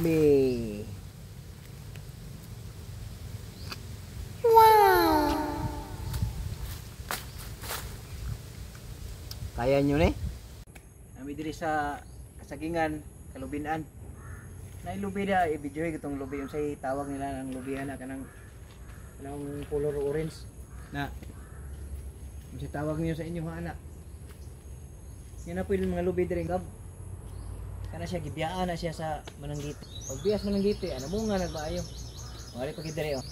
Yummy. Wow. Kaya nyo ni? Nami diri sa kasagingan, kalubinan. Nailubi na, i-video itong lubi. Yung say tawag nila ng lubihan na kanang kanang color orange. Na. Yung say tawag niyo sa inyo ha anak. Yan na po yung mga lubi diri gab. Kana siya gibiyaan na siya sa Mananggiti. Pag bias Mananggiti, ano mo nga nagbaayo. Wala pa gid diri oh.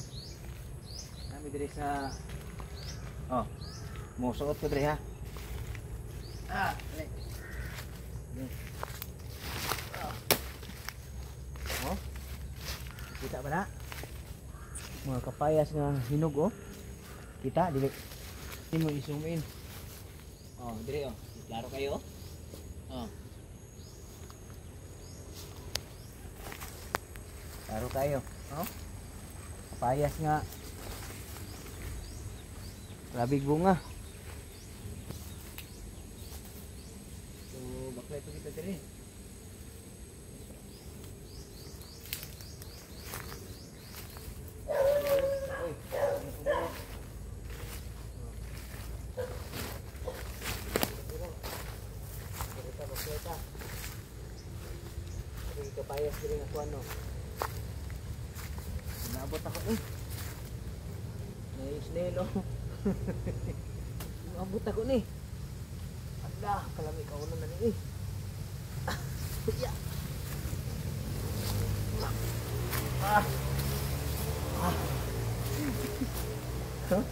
Nami diri sa oh. Mosuot ko diri ha. Ah, dali. Ah. Oh. Kita ba na? Mga kapayas nga hinog oh. Kita dili. Hindi mo i-zoom in. Oh, diri oh. Klaro kayo oh. Oh. Klaro kayo, oh. Kapayas nga. Grabing bunga. So, baklay pa kita diri. Uy, kapayas diri nga kuan no. Inabot ako eh. May snail oh. Inabot ako ni. Ala, kalami ka ulo na ni eh. Ya. Ah. Ah. Huh?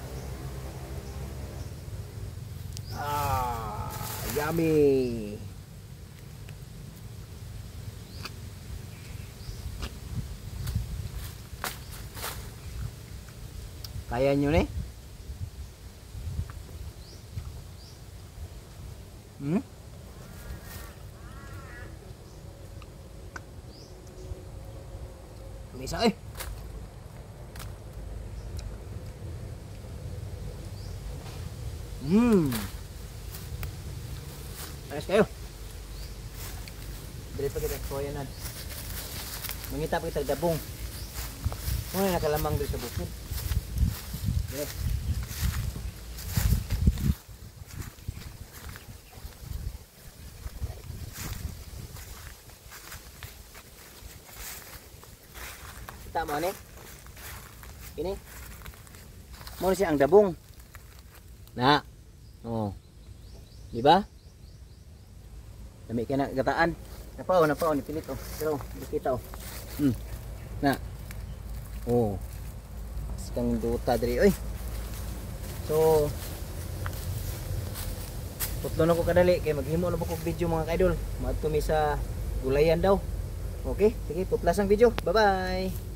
Ah, yummy. Kaya nyo ni? Hmm? Misa eh. Hmm. Ayos kayo. Dili pa kita koyanan. Mangita pa kita dabong. Muna nakalamang diri sa bukid. Yes. Kita mo ni? Ini. Mo siya ang dabong. Na. Oh. Di ba? Dami kay na gataan. Napao, napao ni pilit oh. Pero kita oh. Na. Oh. Kang duta diri oy. So putlo na ko kadali kay maghimo na ko video mga kaidol. Maadto mi sa gulayan daw. Okay, sige, putlas ang video. Bye bye.